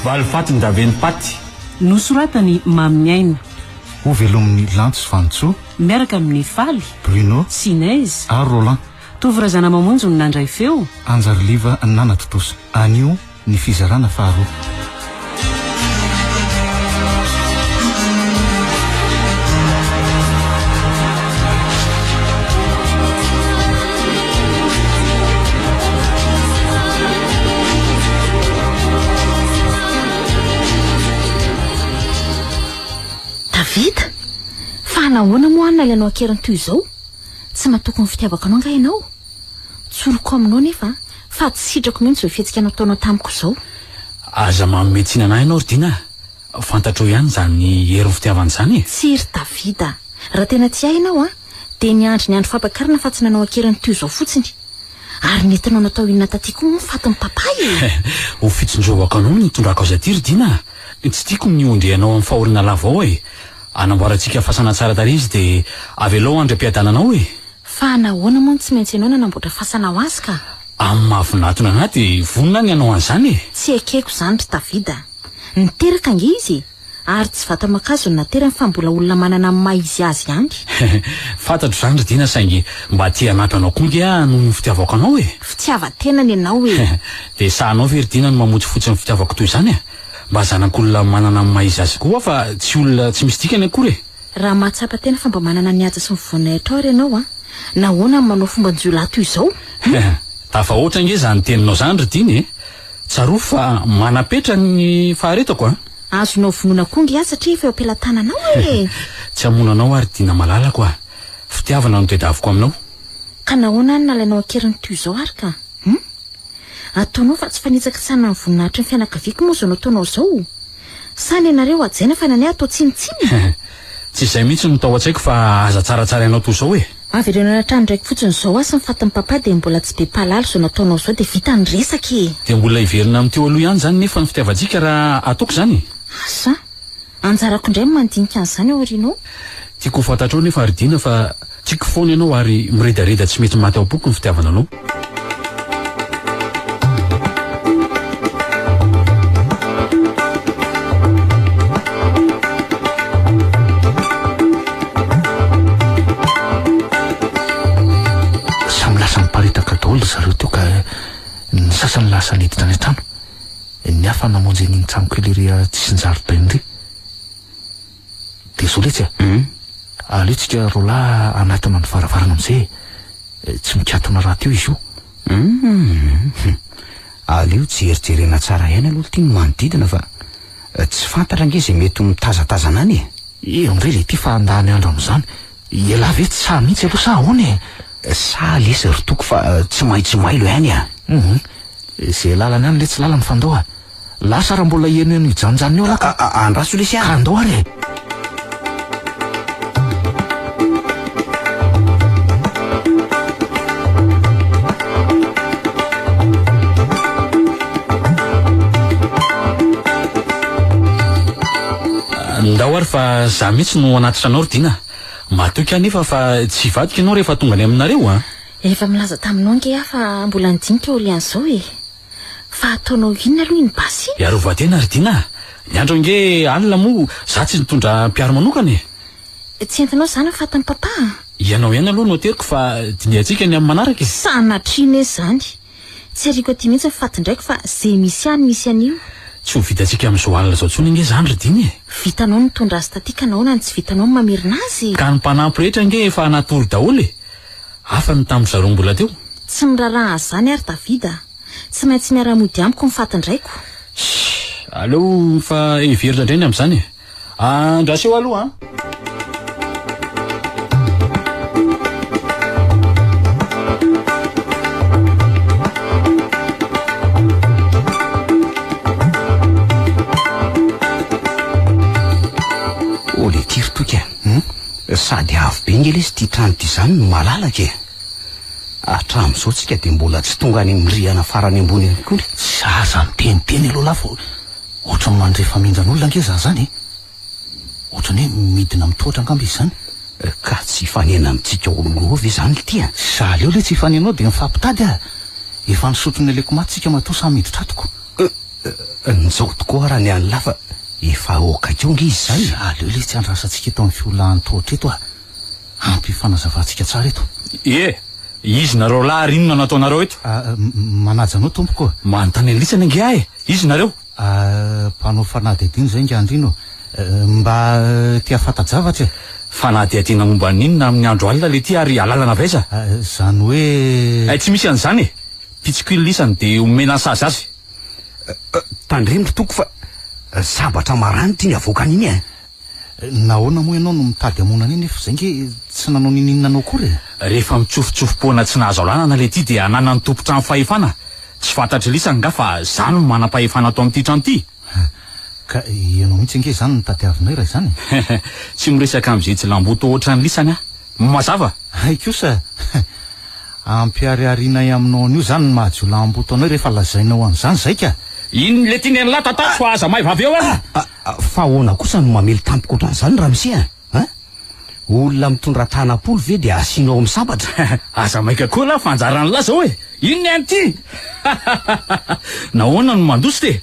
Valifatin-dRavenim-paty. Nosoratan'i Maminiaina. Ho velomin'i Lanto sy Vanintsoa. Miaraka amin'i Faly. Bruno. Sy Neige. Ary Roland. Tovo Razanamamonjy no nandray feo. Anjariliva nanatontosa. Anio ny fizarana faharoa. Davida! Fa nahoana moa aho nalainao an-keriny toy izao? Tsy matoky ny fitiavako anao angaha ianao? Tsoriko aminao nefa fa tsy sitrako mihitsy izao fihetsika nataonao tamiko izao. Aza manome tsiny an'ahy ianao ry Dina a! Fantatrao ihany izany herin'ny fitiavana izany e! Tsia ry Davida a! Raha tena tia ahy ianao dia niandry ny andro fampakarana fa tsy nanao an-keriny toy izao fotsiny. Ary nentinao natao inona taty koa moa ny fatin'i papa e? Ho fitsinjovako anao no nitondrako azy aty ry Dina a! Tsy tiako ny hondrehanao amin'ny fahoriana lava ao e! Anamboarantsika fasana tsara tarehy izy dia avelao handry am-piadanana ao e! Fa nahoana moa no tsy maintsy ianao nanamboatra fasana ho azy ka? Amin'ny maha vinantona anah dia vonona aho ny hanao an'izany e! Tsy ekeko izany ry Davida a! Niteraka ange izy e! Ary tsy vata-mankazo no naterany fa mbola olona manana ny maha izy azy ihany. Fantatro izany ry Dina saingy mba te hanampy anao koa ange aho noho ny fitiavako anao e! Fitiavan-tena ny anao e! Dia sahanao ve ry Dina ny mamotsifotsy ny fitiavako toy izany e? Mba zanak'olona manana ny maha izy azy koa aho fa tsy olona tsy misy dikany akory e! Raha mahatsapa tena fa mba manana ny haja sy ny voninahitrao ary ianao an! Nahoana no manao fomban-jiolahy toy izao? Hum! Tafahoatra ange izany teninao izany ry Dina e! Tsarovy fa manam-petra ny faharetako an! Azonao vonoina koa ange aho satria efa eo am-pelatananao e! Tsy hamono anao aho ry Dina malalako a! Fitiavana no tedaviko aminao. Ka nahoana no nalainao an-keriny toy izao ary ka? Hum! Ataonao fa tsy fanitsakitsahana ny voninahitry ny fianakaviako moa izao nataonao izao? Sa ny anareo hajaina fa ny anay atao tsinontsinona? Tsy izay mihitsy no tao an-tsaiko fa aza tsaratsarainao toy izao e! Avereno any an-tranon-draiko fotsiny izao aho sy ny fatin'i papa dia mbola tsy be mpahalala izao nataonao izao dia vita ny resaka e! Dia mbola hiverina amin'ny teo aloha ihany izany nefa ny fitiavantsika raha ataoko izany e! Asa! Anjarako indray ny mandinika an'izany ao aoriana ao. Tiako ho fantatrao nefa ry Dina fa tiako foana ianao ary miredareda tsy mety maty ao am-poko ny fitiavana anao. Samy lasa niparitaka daholo ry zareo teo ka ny sasany lasa niditra any an-trano. Ny hafa namonjy an'iny trano kely ery an-tsisin-jaridaina iry. Dia izao letsy a! Aleo tsika roalahy hanatona ny varavarana amin'izay e! Tsy mikatona rahateo izy io. Hum! Aleo jerijerena tsara ihany aloha ity ny manodidina fa tsy fantatra ange izay mety ho mitazatazana any e! Eo indray ilay ity fa handany andro amin'izany. Ialahy ve tsy sahy mihitsy aloha sa ahoana e? Sahy lesy ry Toky fa tsy maintsy mailo ihany a! Hum! Izay lalana any letsy lalana fa ndao a! Lasa raha mbola henoheno hijanonjanona eo lah ka. Andraso lesy a! Ka ndao ary e! Ndao ary fa za mihitsy no hanatitra anao ry Dina. Matoky aho nefa fa tsy hivadika ianao rehefa tonga any aminareo a! Efa milaza taminao ange aho fa mbola nidinika aorian'izao e! Fa ataonao inona aloha iny basy iny? Hiarovan-tena ry Dina a! Ny andro ange alina moa za tsy nitondra mpiaro manokana e! Tsy entinao izany ny fatin'i Papa a! Ianao ihany aloha no ateriko fa dinihantsika ny amin'ny manaraka e! Sanatria anie izany! Tsy ariako aty mihitsy ny fatin-draiko fa ze misy ahy no misy an'io. Tsy ho vitantsika amin'izao alina izao intsony ange izany ry Dina e! Vitanao ny nitondra azy taty ka nahoana no tsy vitanao ny mamerina azy e? Ka ny mpanampy rehetra ange efa natory daholo e! Hafa ny tamin-dry zareo mbola teo. Tsy miraharaha an'izany ary Davida a! Tsy maintsy miara-mody amiko ny fatin-draiko. Shh! Aleo fa heverina indray ny amin'izany e! Andraso eo aloha an! Oh le ty ry Toky a! Sady avo be nge lesy ity trano ity izany no malalaka e! Hatramin'izao tsika dia mbola tsy tonga any amin'ny rihana farany ambony any akory. Zaza miteniteny aloha lahy fa ohatran'ny mandre famindran'olona ange za zany e! Ohatran'ny hoe midina mitohatra angamba izy izany. Ka tsy hifanena amintsika olon-droa ve izany ity a? Za aleo letsy hifanena ao dia mifampitady a! Efa nisotro ny aleoko maty tsika matoa samy miditra ato ko. Njao tokoa ara ny an'lah fa efa aoka akeo nge izy izany e. Aleo letsy andrasantsika eto amin'ny fiolahan'ny tohatra eto a. Ampy fanazavantsika tsara eto. Ie, izy nareo lahy ary inona no ataonareo eto? Manaja anao tompoko. Manontany an'lisany ange aho e! Izy nareo? Mpanao fanadihadiana izay ingahy Andrino. Mba te hahafanta-javatra e! Fanadihadiana momba ny inona amin'ny andro alina le ty ary alalana avy aiza? Izany hoe. Hay tsy misy an'izany e! Mpitsikilo lisany dia omena ny sazy azy. Tandremo ry Toky fa sabatra maranitra iny avoakany iny e! Nahoana moa ianao no mitady hamono an'iny nefa izay nge tsy nanao ninininona anao akory e? Rehefa mitsofotsofo-poana tsy nahazo alanana le ty dia ananan'ny tompon-trano fahefana. Tsy fantatr'i lisany nga fa za no manam-pahefana ato amin'ity trano ity? Ka ianao mihitsy ange izany no tadiavinay raha izany e! Tsy miresaka amin'izay tsy lamboto ohatran'i lisany aho. Mazava? Hay kosa! Ampihariharianay aminao an'io izany ny maha jiolahimboto anao rehefa lazainao an'izany izay ka! Iny le tiany an'lah tatazo fa aza may vava eo an! Fa ahoana kosa no mamely tampoka ohatran'izany ramose a? An? Olona mitondra tanam-polo ve dia asianao amin'ny sabatra? Aza maika koa lah fa anjaran'lah zao e! Inn ny an'ity? Nahoana no mandositra e?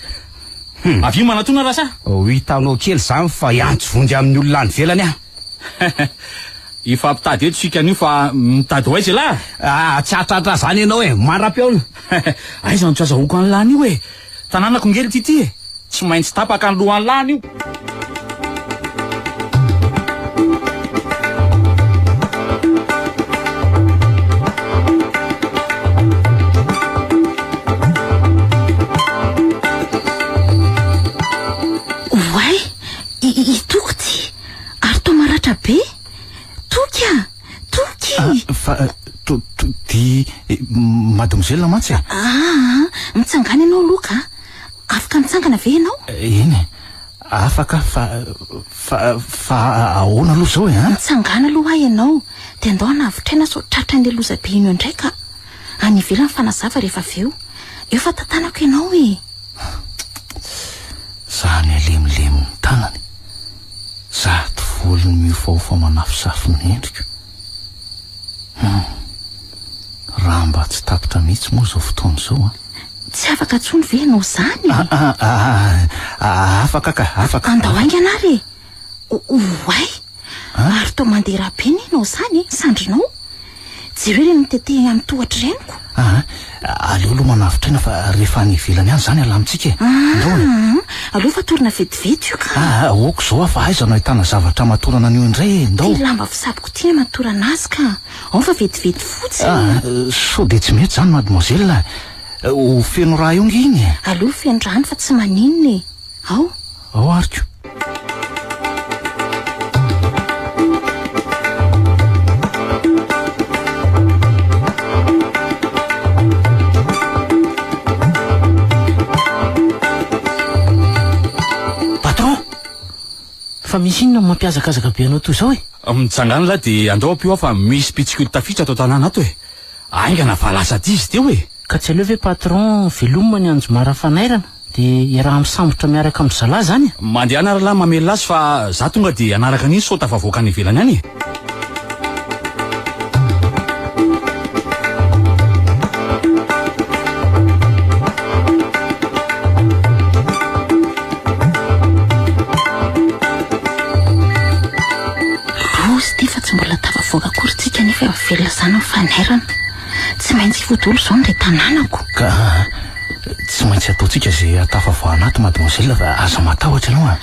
Avia manatona rasa! Ho hitanao kely izany fa hiantso vonjy amin'ny olona any ivelany aho. Hifampitady eto isika anio fa mitady ho aiza elah? Ah, tsy hahatratra izany ianao e! Mandra-pihaona! Aiza no tsy azahoako an'lah anio e? Tanànako nge ry Titi e! Tsy maintsy tapaka ny lohan'lah anio! Oay! I Toky ty! Ary toa maratra be! Toky a! Toky! Ah, fa to, to, di mademoiselle mantsy e! Aa, mitsangàna ianao aloha ka! Afaka mitsangana ve ianao? Eny e, afaka aho fa, fa, fa ahoana aloha izao e an? Mitsangàna aloha hoa ianao, dia andao hanavotra aina sao tratran'ilay lozabe iny eo indray ka! Any ivelany fanazava rehefa avy eo. Eo fa tantanako ianao e! Zany alemilemin'ny tanany, zato volony miofaofa manafosafo ny endriko. Hum, raha mba tsy tapitra mihitsy moa izao fotoana izao an. Tsy afaka intsony ve ianao izany e? Ah, ah, ah, afaka ka, afaka. Andao haingana ary e! Oay! Ary toa mandeha ra be anie ianao izany e, sandrinao. Jereo ireny mitete amin'ny tohatra ireny ko. Aa, aleo aloha manavotra aina fa rehefa any ivelany any izany alamintsika e. Ndao e. Aa, aleo fatorana vetivety io ka. Aa, ok izao aho fa aiza no ahitana zavatra amatorana an'io indray e, ndao. Ity lamba fisaboko ity no amatorana azy ka. Ao fa vetivety fotsiny. Aa, sao dia tsy mety izany mademoiselle a. Ho feno rà eo nge iny e. Aleo feno rano fa tsy maninona e. Ao. Ao ary ko. Patron! Fa misy inona no mampihazakazaka be anao toy izao e? Mitsangàna lahy dia andao ampio aho fa misy mpitsikilo tafiditra ato an-tanàna ato e! Haingana fa lasa aty izy teo e! Ka tsy aleo ve patron velomina ny anjomara fanairana dia iaraha-misambotra miaraka amin-dry zalahy izany e? Mandehana ry lahy mamelona azy fa za tonga dia hanaraka an'iny sao tafavoaka any ivelany any e! Loza ity fa tsy mbola tafavoaka akory tsika nefa efa velona izany ny fanairana. Tsy maintsy hivoa daholo izao ny iray tanànako. Ka tsy maintsy ataontsika izay hahatafavoahana ato mademoiselle fa aza matahotra ianao a.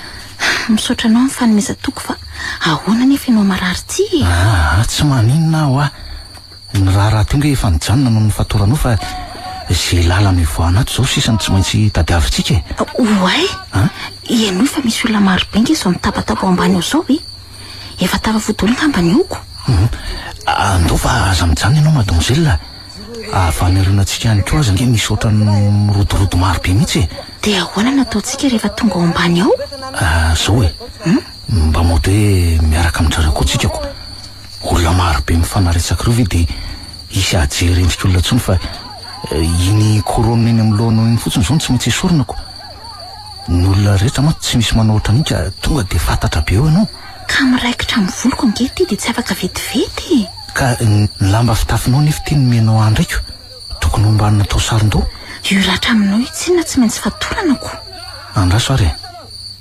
Misaotra anao amin'ny fanomezan-toky fa ahoana nefa ianao marary ity e? Aa, tsy maninona aho a. Ny raharaha teo nge efa nijanona noho ny fatoranao fa ze lalana ivoahana ato izao sisa no tsy maintsy tadiavintsika e. Oay! Henoy fa misy olona marobe nge izao mitabataba ao ambany ao izao e. Efa tafavoa daholo angamba ny oko. Andao fa aza mijanona ianao mademoiselle a. Avy any aorianantsika any koa aza nge misy ohatran'ny mirodorodo marobe mihitsy e. Dia ahoana no ataontsika rehefa tonga ao ambany ao? Zao e. Mba mody hoe miaraka amin-dry zareo koa tsika ko. Olona maro be mifanaretsaka ireo ve dia hisy hahajery endrik'olona intsony fa iny couronne eny amin'ny lohanao iny fotsiny izao no tsy maintsy esorina ko. Ny olona rehetra mantsy tsy misy manao ohatran'iny ka tonga dia fantatra be eo ianao. Ka miraikitra amin'ny voloko ange ity dia tsy afaka vetivety e. Ka ny lamba fitafinao nefa ity nomenao ahy indray ko. Tokony ho mba natao saron-doha. Io ratra aminao io tsinona tsy maintsy fatorana ko. Andraso ary e.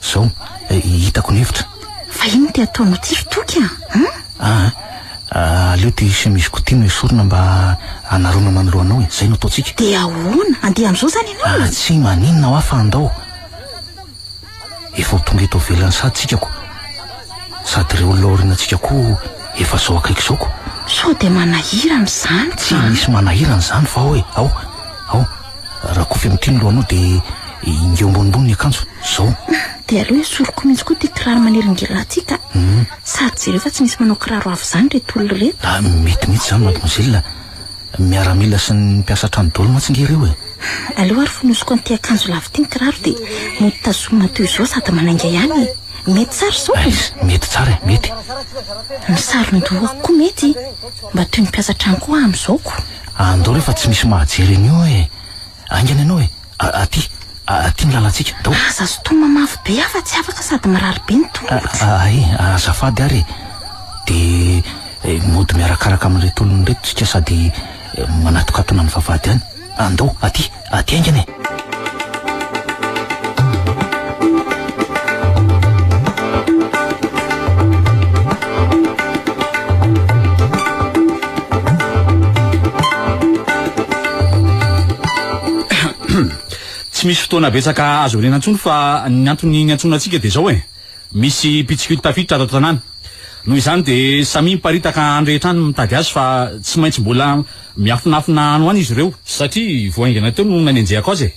Zao, hitako ny hevitra. Fa inona ty ataonao ty ry Toky a? Hum? Aa, aleo ty chemise-ko ty no esorina mba hanaronana ny lohanao e. Zay no ataontsika. Dia ahoana? Handeha amin'izao izany ianao? Ah, tsy maninona hoa fa andao. Efa ho tonga eto ivelany sady tsika ko. Sady ireo olona aorianantsika koa efa zao akaiky izao ko. Sao dia manahirana izany ka. Tsy misy manahirana izany fa ao e, ao, ao. Rakofy amin'ity ny lohanao dia ingeo ambonimbony ny akanjo. Zao. Dia aleo esoriko mihitsy koa ity kiraro manelingelina ity ka. Sady jereo fa tsy misy manao kiraro avo izany ireto olona ireto. Ah, mety mihitsy izany mademoiselle. Miaramila sy ny mpiasa trano daholo mantsy nge ireo e. Aleo ary fonosiko an'ity akanjo lava ity ny kiraro dia mody tazomina toy izao sady manainga ihany e. Mety tsara izao e. Aiza, mety tsara e, mety. Ny saron-dohako koa mety, mba toy ny mpiasa trano koa aho amin'izao ko. Andao re fa tsy misy mahajery an'io e. Haingana ianao e. Aty, aty ny lalantsika, ndao. Aza sintomina mafy be aho fa tsy afaka sady mirary be ny tongotro. Ay, azafady ary e. Dia mody miarakaraka amin'ireto olona ireto tsika sady manatokatona ny vavahady any. Andao, aty, aty haingana e. Tsy misy fotoana betsaka azo aoriana intsony fa ny antony niantsoana antsika dia izao e. Misy mpitsikilo tafiditra ato an-tanàna. Noho izany dia samia miparitaka any rehetra any mitady azy fa tsy maintsy mbola miafinafina any ho any izy ireo. Satria vao haingana teo no nanenjehako azy e.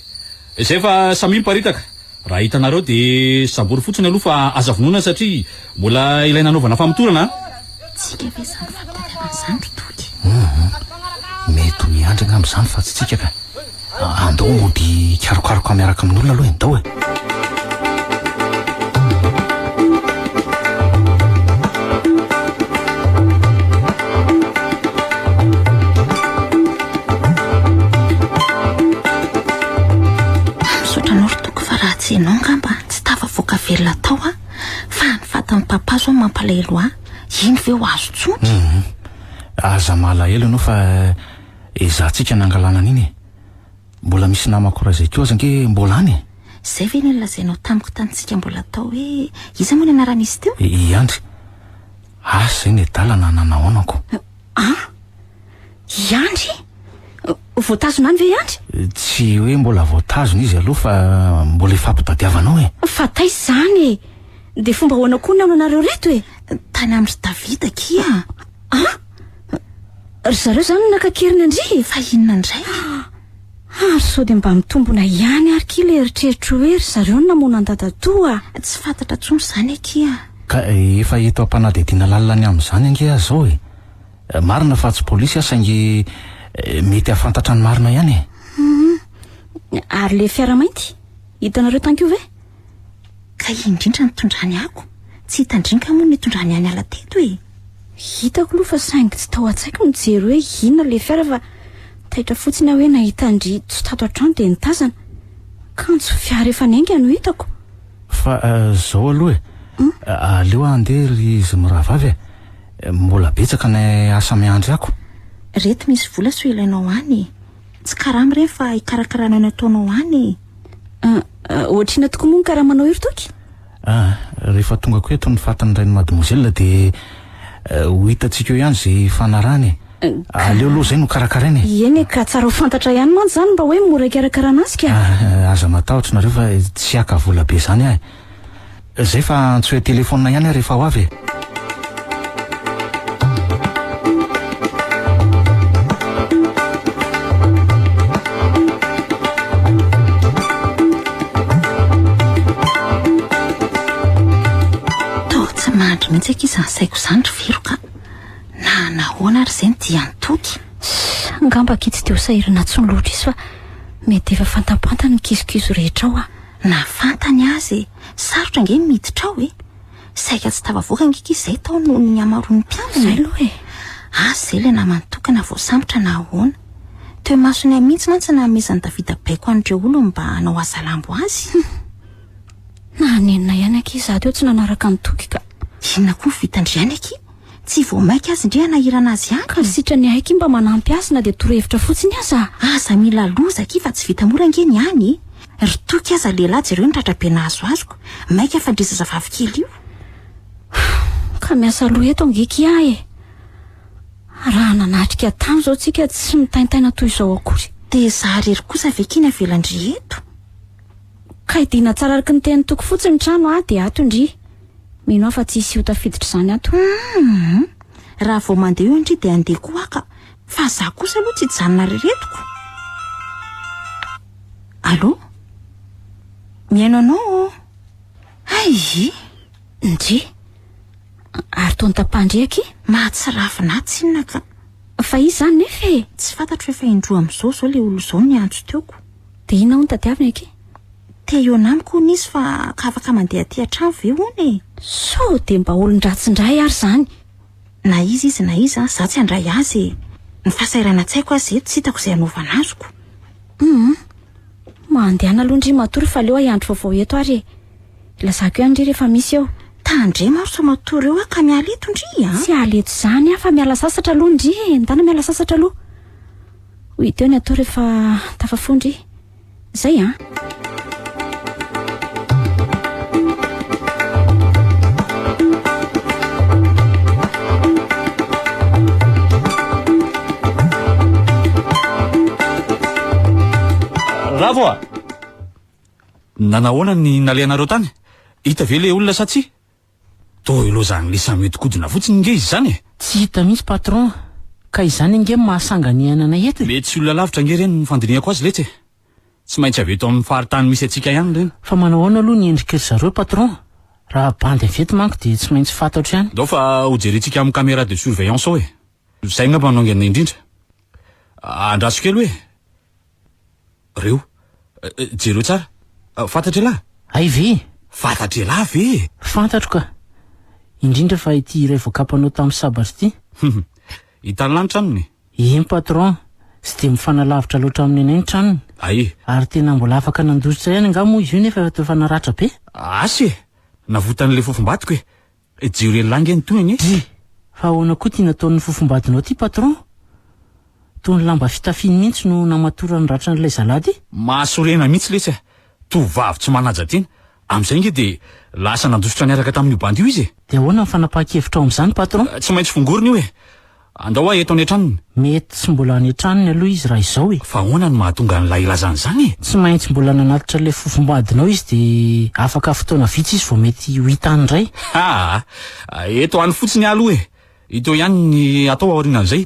Izay fa samia miparitaka. Raha hitanareo dia sambory fotsiny aloha fa aza vonoina satria mbola ilaina anaovana famotorana a! Tsika ve izany fampitadiavana izany ry Toky? Hum, mety ho i Andry angamba izany fa tsy tsika ka. Andao mody hikarokaroka miaraka amin'olona aloha e, ndao e! Misaotra anao ry Toky fa raha tsy ianao angamba tsy tafavoaka velona tao aho fa ny fatin'i Papa zao mampalahelo ahy, iny ve ho azo intsony? Hum, aza malahelo ianao fa ezahantsika nangalana an'iny e. Mbola misy namako iray izay koa aza ange mbola any e. Izay ve ny nolazainao tamiko tamintsika mbola tao hoe iza moa ny anaran'izy teo? I Andry. Asa izay ny adala na nanahoana ko. An! I Andry? Voatazona any ve i Andry? Tsy hoe mbola voatazona izy aloha fa mbola ifampitadiavana ao e. Fa taiza izany e? Dia fomba ahoana koa ny naonanareo ireto e? Tany amin-dry Davida akia. An! Ry zareo izany no naka an-keriny an-dry e? Fa inona indray? Ary sao dia mba mitombona ihany ary kia ilay eritreritro hoe ry zareo no namono an'i dadatoa a! Tsy fantatra intsony izany akia. Ka efa eto am-panadihadiana lalina ny amin'izany ange aho izao e! Marina fa tsy polisy aho saingy mety hahafantatra ny marina ihany e! Hum. Ary ilay fiara mainty? Hitanareo tany koa ve? Ka iny indrindra nitondrany ako. Tsy hitan-drinka moa ny nitondrany ahy niala teto e! Hitako aloha fa saingy tsy tao an-tsaiko ny nijery hoe inona ilay fiara fa taitra fotsiny aho hoe nahita an-dry tsy tato an-trano dia nitazana. Kanjo fiara efa niainga no hitako. Fa zao aloha e! Aleo aho handeha ry izy mirahavavy e! Mbola betsaka ny asa miandry ako. Reto misy vola sao ilainao any e! Tsy karama ireny fa hikarakarana ny ataonao any e! Ohatr'inona tokoa moa ny karamanao io ry Toky? Ah, rehefa tongako eto ny fatin'ny rain'i mademoiselle dia ho hitantsika eo ihany izay ifanarahana e. Aleo aloha izay no karakaraina e. Eny e, ka tsara ho fantatra ihany mantsy izany mba hoe mora hikarakarana azy ka. Ah, aza matahotra nareo fa tsy haka vola be izany aho e. Zay fa antsoy an-telefaonina ihany aho rehefa ho avy e. Toa tsy mandry mihitsy akia izany saiko izany ry Vero ka. Na nahoana ary izay no dia antoky? Angamba akia tsy dia ho sahirana intsony loatra izy fa mety efa fantampantany ny kizokizo rehetra ao ah. Na fantany aza e! Sarotra ange ny miditra ao e! Saika tsy tafavoaka ange akia izay tao noho ny hamaroan'ny mpiambina e! Izay aloha e! Asa izay ilay namany tokana voasambotra na ahoana. Teo imasonay mihitsy mantsy nanomezan'i Davida baiko an'ireo olony mba hanao hazalambo azy. Hum! Nahanenina ihany akia izaho teo tsy nanaraka an'i Toky ka. Inona koa ny vitan-dry ihany akia? Tsy vao maika azy ndry hanahirana azy ihany. Ka sitrany ahy akia mba manampy azy na dia torohevitra fotsiny aza. Aza mila loza akia fa tsy vita mora ange ny any e. Ry Toky aza lehilahy jereo ny ratra be nahazo azoko. Maika fa ndry zazavavy kely io. Ka miasa loha eto ange kia e. Raha nanatrika tany izao tsika tsy mitaintaina toy izao akory. Dia za rery kosa ve kia ny avelan-dry eto? Ka hidiana tsara araka ny tenin'i Toky fotsiny ny trano a, dia ato ndry. Mino aho fa tsy hisy ho tafiditra izany ato. Humm! Raha vao mandeha eo ndry dia handeha koa aho ka. Fa za kosa aloha tsy hijanona rery etoko. Allô? Mihaino anao ô! Hay! Ndry! Ary toa nitapahan-dry akia? Mahatsiravina ahy tsinona ka. Fa iza izany nefa e? Tsy fantatro fa efa indroa amin'izao izao ilay olona izao niantso teoko. Dia inona hono tadiaviny akia? Te hihaona amiko hono izy fa ka afaka mandeha aty an-trano ve hono e? Sao dia mba olon-dratsy indray ary izany? Na iza izy na iza, izaho tsy handray azy e! Ny fahasahiranantsaiko aza eto tsy hitako izay hanaovana azoko. Hum! Mandehana aloha ndry matory fa aleo ahy hiandry vaovao eto ary e! Lazako ihany ndry rehefa misy eo. Tandremo ary sao matory eo aho ka miala eto ndry a! Tsy hiala eto izany aho fa miala sasatra aloha ndry e! Ndana miala sasatra aloha. Ho hita eo ny atao rehefa tafafondry. Zay an! Ravo a! Nanahoana ny nalehanareo tany? Hita ve le olona sa tsia? Toa ilaozan'ny lisa mihodinkodina fotsiny nge izy izany e! Tsy hita mihitsy patron, ka izany ange no mahasanganehana anay eto e! Mety tsy olona lavitra ange ireny ny fandinihako azy letsy e! Tsy maintsy avy eto amin'ny faritany misy antsika ihany ireny. Fa manao ahoana aloha ny endriky ry zareo patron? Raha bandy avy eto manko dia tsy maintsy fantatro ihany. Ndao fa ho jerentsika amin'ny caméra de surveillance ao e! Izay angamba no haingana indrindra. Andraso kely hoe. Reo. Jereo tsara. Fantatr'ialahy? Hay ve? Fantatr'ialahy ve e? Fantatro ka. Indrindra fa ity iray voakapanao tamin'ny sabatra ity. Hitan'ilahy ny tranony? Eny patron, tsy dia mifanalavitra loatra amin'ny anay ny tranony. Hay. Ary tena mbola afaka nandositra ihany angaha moa izy io nefa efa naratra be? Asa e! Navotan'ilay fofombadiko e! Jiro elah nge ny tohiny e! Dry! Fa ahoana koa ity nataon'ny fofombadinao ity patron? Toa ny lamba fitafiany mihitsy no namatorany ratran'ilay zalahy ity? Mahasorena mihitsy lesy a! Tovovavy tsy manaja tena. Amin'izay nge dia lasa nandositra niaraka tamin'io bandy io izy e! Dia ahoana ny fanapahan-kevitrao amin'izany patron? Tsy maintsy fongorina io e! Andao hoa eto any an-tranony. Mety tsy mbola any an-tranony aloha izy raha izao e. Fa ahoana no mahatonga an'ilay hilaza an'izany e? Tsy maintsy mbola nanatitra ilay fofombadinao izy dia afaka fotoana vitsy izy vao mety ho hita any indray. Haa! Eto any fotsiny aho aloha e! Hita eo ihany ny atao aorianan'izay.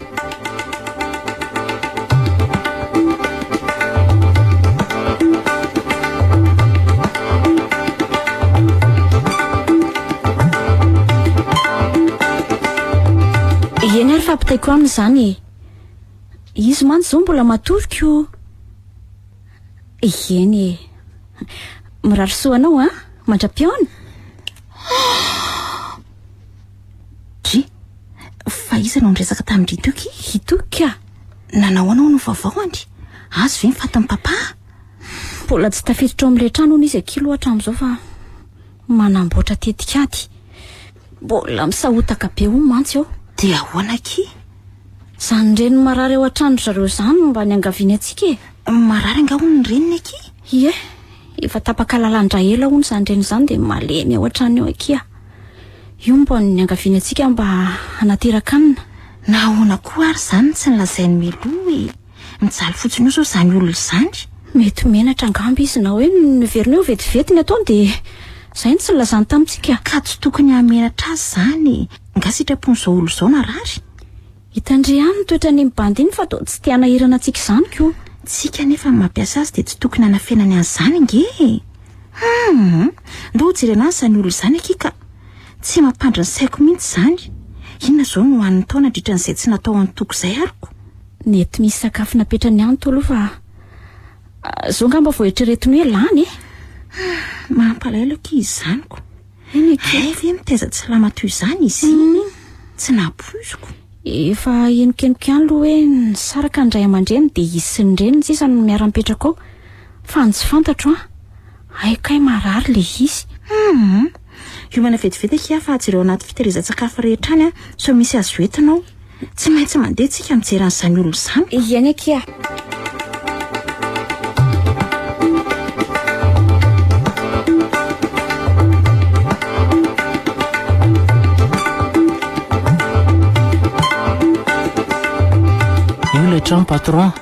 Eny ary fa ampitaiko aminy izany e. Izy mantsy izao mbola matory ko. Eny e. Mirary soa anao an. Mandra-pihaona. Dry, fa iza no niresaka tamin-dry Toky? I Toky ka. Nanao ahoana hono ny vaovao andry? Azo ve ny fatin'i papa? Mbola tsy tafiditra ao amin'ilay trano hono izy akia aloha hatramin'izao fa manamboatra tetikady. Mbola misahotaka be hono mantsy ao. Dia ahoana akia? Izany reniny marary ao an-tranon-dry zareo izany no mba niangaviany antsika e. Marary angaha hono ny reniny akia? Ie, efa tapaka lalan-dra ela hono izany reniny izany dia malemy ao an-trano ao akia. Io mba niangaviany antsika mba hanateraka anina. Na ahoana koa ary izany no tsy nolazainy mialoha e? Mijaly fotsiny eo izao izany olona izany. Mety menatra angamba izy na hoe noheveriny hoe ho vetivety ny ataony dia izay no tsy nilazany tamintsika. Ka tsy tokony hahamenatra azy izany e! Nga sitrapon'izao olona izao narary? Hitan-dry ihany ny toetran'iny bandy iny fa toa tsy te hanahirana antsika izany ko. Tsika anefa no mampiasa azy dia tsy tokony hanafenany an'izany ange e! Humm! Ndao hojerena any izany olona izany akia ka! Tsy mampandry ny saiko mihitsy izany. Inona izao no hohanin'ny tao nandritra an'izay tsy natao an'i Toky izay ary ko? Mety misy sakafo napetrany any tao aloha fa izao angamba vao eritreretiny hoe lany e! Mampalahelo akia izany ko! Eny akia. Hay ve mitaiza tsy salama toy izany izy iny? Tsy nampoiziko. Efa henokenoko ihany aloha hoe nisaraka ny ray aman-dreny dia izy sy ny reniny sisa no miara-mipetraka ao. Fa ny tsy fantatro an, hay kay marary ilay izy. Hum! Hiomana vetivety akia fa jereo anaty fitehirizan-tsakafo rehetra any sao misy azo entina ao. Tsy maintsy mandeha tsika mijery an'izany olona izany. Eny akia. Io ilay trano patron.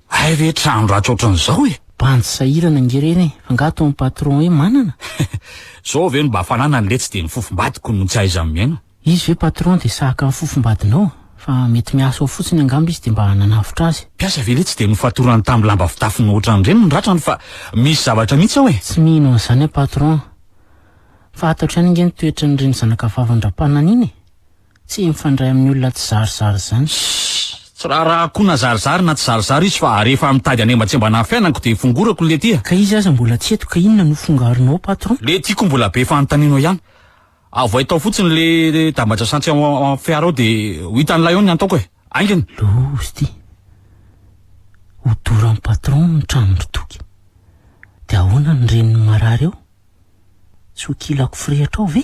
Hay ve trano ratsy ohatran'izao e? Bandy sahirana ange ireny e, fa nga ataon'ny patron hoe manana? Zao ve no mba fananany letsy dia ny fofombadiko no tsy ahaizany miaina. Izy ve patron dia sahaka ny fofombadinao? Fa mety miasa ao fotsiny angamba izy dia mba nanavotra azy. Mpiasa ve letsy dia nofatorany tamin'ny lamba fitafiny ohatran'ireny ny ratrany fa misy zavatra mihitsy ao e! Tsy mino an'izany aho patron. Fantatro ihany ange ny toetran'ireny zanaka vavin-dRampanana iny e! Tsy mifandray amin'ny olona tsy zarizary izany. Shh! Tsy raharahako na zarizary na tsy zarizary izy fa rehefa mitady hanembatsembana ny fiainako dia fongorako le ty a! Ka izy aza mbola tsy eto ka inona no fongarinao patron? Le ty ko mbola be fanontanianao ihany. Avoay tao fotsiny le damba-jasantsy ao amin'ny fiara ao dia ho hitan'ilay eo ny antaoko e! Aingana! Loza ity! Hodoran'ny patron ny tranon-dry Toky. Dia ahoana ny reniny marary eo? Tsy ho kilako firehitra ao ve?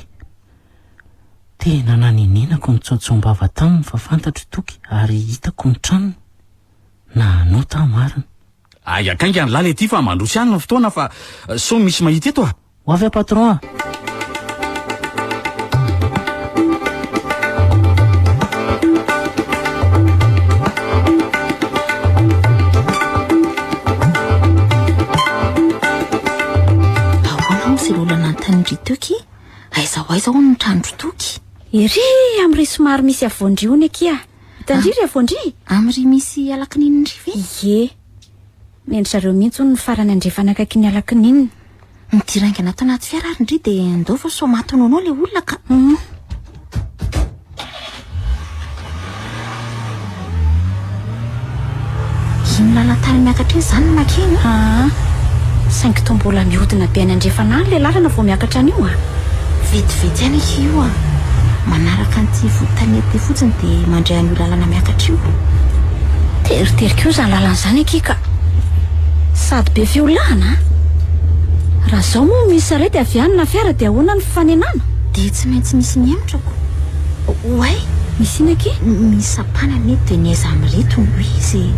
Tena nanenenako nitsaotsaom-bava taminy fa fantatro Toky ary hitako ny tranony. Nanota aho marina. Aingakaingana lahy le ty fa mandroso ihany ny fotoana fa sao misy mahita eto a! Ho avy aho patron a! Ahoana hozy ireo olona nanontanian-dry Toky? Aiza ho aiza hono ny tranon-dry Toky? Ery amin'ry somary misy havoan-dry hono akia. Hitan-dry ry havoan-dry? Amin'ry misy alakininindry ve? Ie. Nendry zareo mihitsy hono ny farany andrefana akaikin'ny alakininina. Midira haingana ato anaty fiara ary ndry dia ndao fa sao maty nono ao ilay olona ka. Hum. Iny lalan-tany miakatra iny izany no makeny? Aa. Saingy toa mbola mihodina be any andrefana any ilay lalana vao miakatra an'io a. Vetivety ihany akia io a. Manaraka an'ity voditanety ity fotsiny dia mandray an'io lalana miakatra io. Teritery koa izany lalana izany akia ka. Sady be fiolahana a. Raha izao moa misy sarety avy any na fiara dia ahoana ny fifanenana? Dia tsy maintsy misy mihemotra ko. Oay! Misy inona akia? Misy sampana anie dia ny aiza amin'ireto no izy e?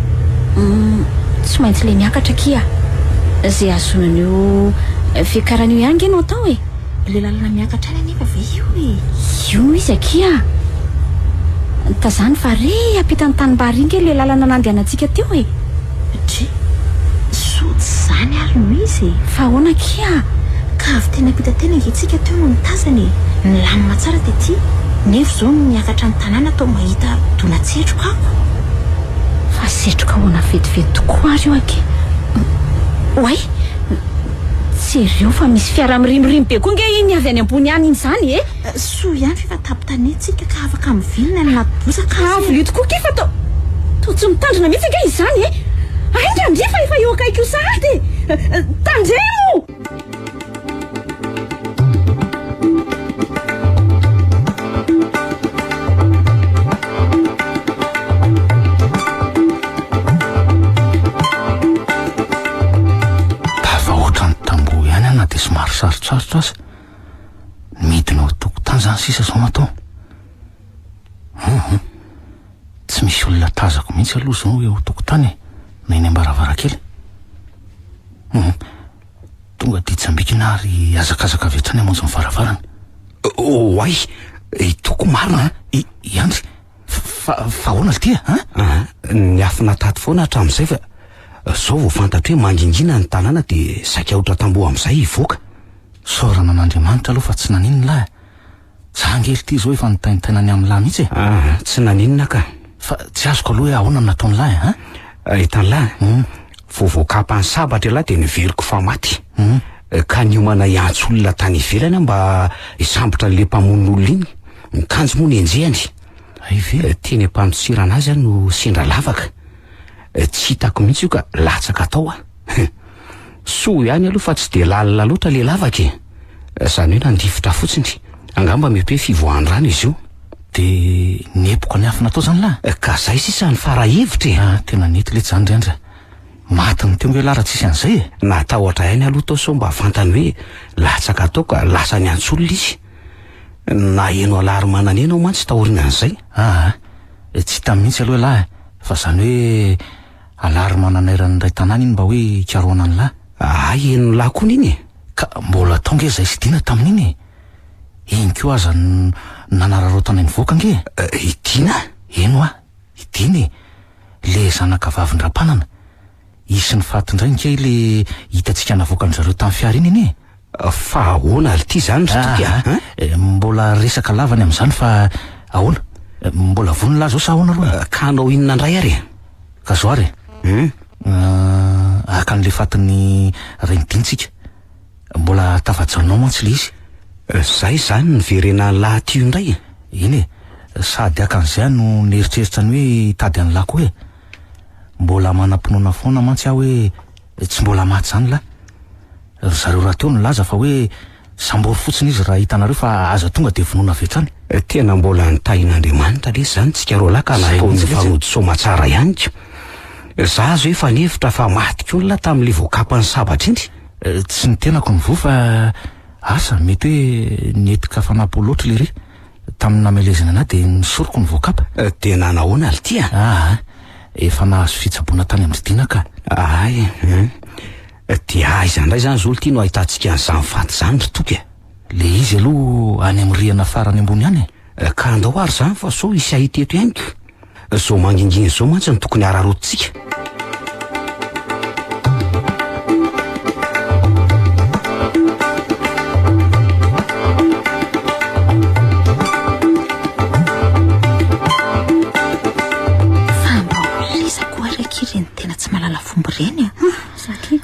Humm, tsy maintsy ilay miakatra akia. Izay ahazoana an'io fiakarana io ihany ange no atao e! Ilay lalana miakatra any anefa ve io e? Io no izy akia. Tazano fa re ampitan'ny tanimbary iny nge ilay lalana nandehanantsika teo e! Dry, soa tsy izany ary no izy e! Fa ahoana akia? Ka avy teny ampita teny ange tsika teo no nitazana e! Nilamina tsara tety, nefa izao no niakatra ny tanàna toa mahita dona-tsetroka aho. Fa setroka ahoana vetivety tokoa ary io akia? Oay! Jereo fa misy fiara mirimorimo be koa nge iny avy any ambony any iny izany e! Soa ihany f'efa tapo-tanety tsika ka afaka mivilina any anaty bozaka aza e! Avilio tokoa akia fa toa toa tsy mitandrina mihitsy ange izany e! Ainga ndry fa efa eo akaiky io sahady e! Tandremo! Tafahoatra ny tamboho ihany aho na dia somary sarotsarotra aza. Midina ao an-tokotany izany sisa izao no atao. Hum, tsy misy olona tazako mihitsy aloha izao eo an-tokotany e, na eny am-baravarankely. Hum, tonga dia tsambikina ary hazakazaka avy hatrany hamonjy ny varavarana. Oay, toko marina an! I, i Andry, fa, fa ahoana ry ty a? An? Niafina tato foana hatramin'izay fa izao vao fantatro hoe mangingina ny tanàna dia saika ahotra tamboho amin'izay hivoaka. Isaorana an'Andriamanitra aloha fa tsy naninona lahy a! Za ange ry ty zao efa nitaintaina ny amin'lah mihitsy e! Aa, tsy naninona ka! Fa tsy azoko aloha hoe ahoana no nataon'lah e, an? Hitan'lah, vao voakapan'ny sabatra ialahy dia noveriko fa maty. Ka niomana hiantso olona tany ivelany aho mba hisambotra an'ilay mpamono olona iny. Ny kanjo moa nenjehany. Hay ve? Teny am-pandosirana azy aho no sendra lavaka. Tsy hitako mihitsy io ka latsaka tao aho. Soa ihany aloha fa tsy dia lalina loatra ilay lavaka e! Izany hoe nandifotra fotsiny. Angamba mety hoe fivoahan-drano izy io. Dia niepoka niafina tao izany lahy? Ka izay sisa ny fara hevitra e! Ah, tena nety letsy izany ry Andry a! Matin'ny teo nge lahy raha tsisy an'izay e! Natahotra ihany aloha tao sao mba fantany hoe latsaka tao ka lasa niantso olona izy. Naheno alarme naneno aho mantsy taorianan'izay. Aa, tsy hita mihitsy aloha ialahy fa izany hoe alarme nanairan'ny iray tanàna iny mba hoe hikarohana an'lah. Hay henon'lah koa iny e! Ka mbola tao nge izay sy Dina tamin'iny e! Iny koa aza no nanararaotanay nivoaka nge e! I Dina? Eny hoa, i Dina e! Le zanaka vavin-dRampanana. Hisy ny faty indray nge le hitantsika navoakan-dry zareo tamin'ny fiara iny anie e! Fa ahoana ary ity izany ry Toky a? Aa, mbola resaka lava ny amin'izany fa ahoana? Mbola vonona lahy izao sa ahoana aloha? Ka hanao inona indray ary e? Ka zao ary e! Haka an'ilay fatin'ny rain'i tsika. Mbola tafajanona ao mantsy ilay izy. Zay izany niverenan'i lahy aty io indray e? Eny e! Sady haka an'izay aho no nieritreritra ny hoe hitady an'i lahy koa e! Mbola manam-pinoana foana mantsy aho hoe tsy mbola maty izany lahy. Ry zareo rahateo nilaza fa hoe sambory fotsiny izy raha hitanareo fa aza tonga dia vonoina avy hatrany. Tena mbola nitahin'Andriamanitra lesy izany tsika roalahy ka Zay nataony mihitsy lesy e. nifanody soamatsara ihany ko. Za zao efa nihevitra fa maty koa lah tamin'ilay voakapan'ny sabatra iny. Tsy ny tenako no voa fa asa mety hoe nentin-kafanam-po loatra lery. Tamin'ny namelezana anah dia ny soroko no voakapa. Dia nanahoana ry ty a? Aa, efa nahazo fitsaboana tany amin-dry Dina ka. Ay, hum. Dia aiza indray izany zao ity no ahitantsika an'izany faty izany ry Toky a? Le izy aloha any amin'ny rihana farany ambony any e. Ka andao ary izany fa sao hisy hahita eto ihany ko. Izao mangingina izao mantsy no tokony hararaotintsika. Fa mba olona iza koa ary akia ireny tena tsy mahalala fomba ireny a?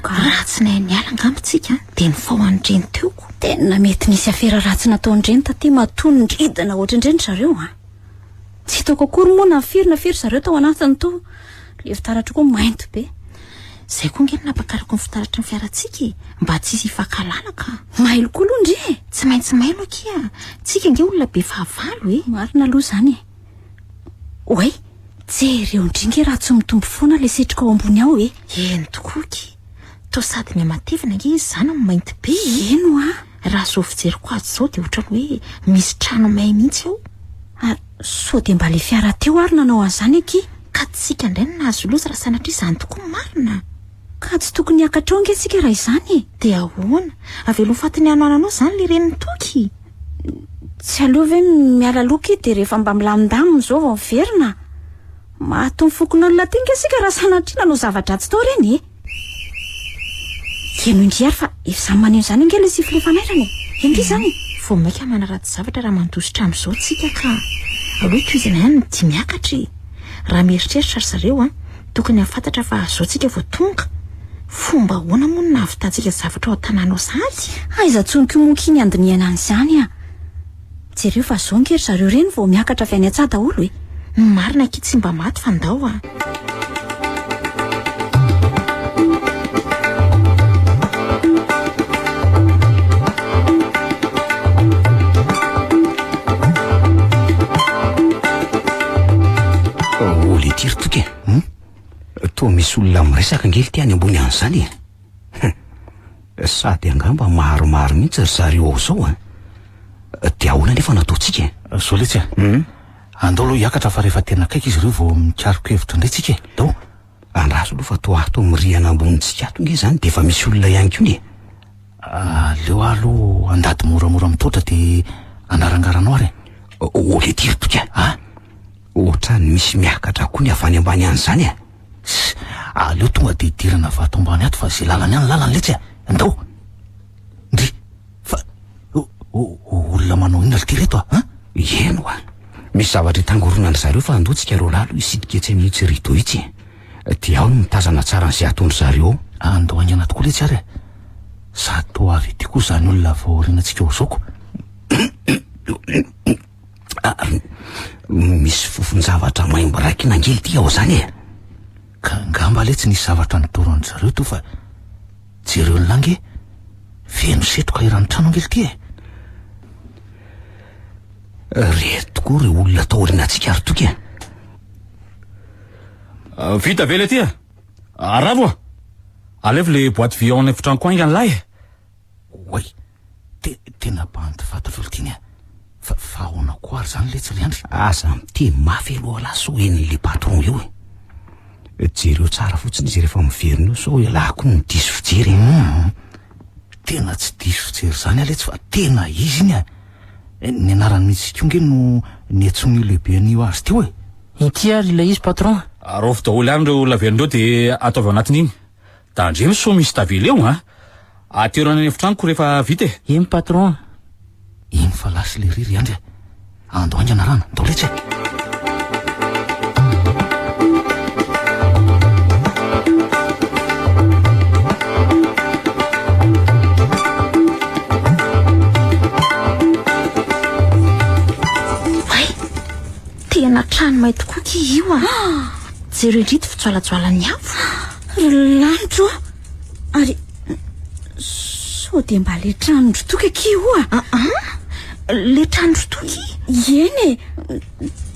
Raha tsy nahay niala angamba tsika dia nifao an'ireny teo ko. Tena mety nisy afera ratsy nataon'ireny taty matoa niridana ohatran'ireny ry zareo a. Tsy hitako akory moa na firy na firy zareo tao anatiny tao. Le fitaratra koa mainty be. Izay koa ange no nampakarako ny fitaratry ny fiarantsika e, mba tsy hisy hifankahalala ka. Mailo koa aloha ndry e. Tsy maintsy mailo akia, tsika ange olona be fahavalo e. Marina aloha izany e. Oay, jereo ndry nge raha tsy mitombo foana le setroka ao ambony ao e. Eny tokoa akia, toa sady mihamatevina ange izy izany no mainty be e. Eny hoa. Raha izao fijeriko azy izao dia ohatran'ny hoe misy trano may mihitsy ao. Ary sao dia mba le fiara teo ary nanao an'izany akia? Ka tsika indray no nahazo loza raha sanatria izany tokoa marina. Ka tsy tokony hiakatra ao ange tsika raha izany e. Dia ahoana? Avela ho fatin'ny hanoananao izany le renin'i Toky? Tsy aleo ve miala aloha akia dia rehefa mba milamindamina izao vao miverina? Maty ny fokonolona aty ange isika raha sanatria nanao zava-dratsy tao ireny e. Heno indry ary fa efa samy maneno izany ange ilay sifflet fanairana e! Heno indry izany e! Vao mainka manaratsy zavatra raha mandositra amin'izao tsika ka! Aleo tohizana ihany ny dia miakatra e! Raha mieritreritra ry zareo an, tokony hahafantatra fa zao tsika vao tonga! Fomba ahoana moa no nahavitantsika zavatra ao an-tanàna ao sahady? Aiza tsony koa moa ky ny handinihana an'izany an! Jereo fa zao nge ry zareo ireny vao miakatra avy any an-tsaha daholo e! Ny marina akia tsy mba maty fa ndao a! Oh leity ry Toky e! Hum? Toa misy olona miresaka ange ity any ambony any izany e! Hum! Sady angamba maromaro mihitsy ry zareo ao izao an! Dia ahoana anefa no ataontsika e? Zao letsy a! Andao aloha hiakatra fa rehefa tena akaiky izy ireo vao mikaroka hevitra indray tsika e! Ndao! Andraso aloha fa toa ato amin'ny rihana ambonintsika ato nge izany dia efa misy olona ihany koa e! Aleo aho aloha handady moramora mitroatra dia anarangaranao ary e! Ô leity ry Toky a! A! Ohatran'ny misy miakatra koa ny avy any ambany any izany e! Tss! Aleo tonga dia hidirana avy ato ambany ato fa izay lalana ihany lalana letsy a! Ndao! Ndry! Fa olona manao inona ry ty reto a? An? Eny hoa! Misy zavatra itangoronan-dry zareo fa andao tsika roalahy aloha hisidika etsy amin'itsy rideau itsy e! Dia ao no mitazana tsara an'izay ataon-dry zareo ao. Andao haingana tokoa letsy ary e! Sady toa avy ety koa izany olona avy ao aorianantsika ao izao ko! Misy fofon-javatra maimbo raikina ange ity ao izany e! Ka angamba letsy nisy zavatra nodoro an-dry zareo teo fa jereo ny lahy ange! Feno setroka eran'ny trano ange ity e! Reto tokoa ireo olona tao aorianantsika ry Toky a! Vita ve le ty a? Aravo a! Alefa le boîte vie ao any efitranoko haingana lahy e! Oay! Te, tena bandy fantatro ry tiany a! Fa fa ahoana koa ary zany letsy ry Andry? Aza miteny mafy aloha lahy sao henon'le patron eo e. Jereo tsara fotsiny izy rehefa miverina eo sao ialahy koa no diso fijery e. Hum, tena tsy diso fijery zany aho letsy fa tena izy iny a. Ny anarany mihitsy koa nge no niantsoan'io lehibe an'io azy teo e. Ity ary ilay izy patron. Raofy daholo ihany ireo lavenona ireo dia ataovy ao anatin'iny. Tandremo sao misy tavela eo an! Atero any an'efitranoko rehefa vita e! Eny patron a! Iny fa lasa lery ry Andry a! Andao haingana rano, ndao letsy e! Oay! Tena trano may tokoa ki io a! Jereo indry ity fijoalajoalan'ny afo. Ry lanitro ô! Ary sao dia mba le tranon-dry Toky akia io a? Aa! Le tranon-dry Toky? Eny e!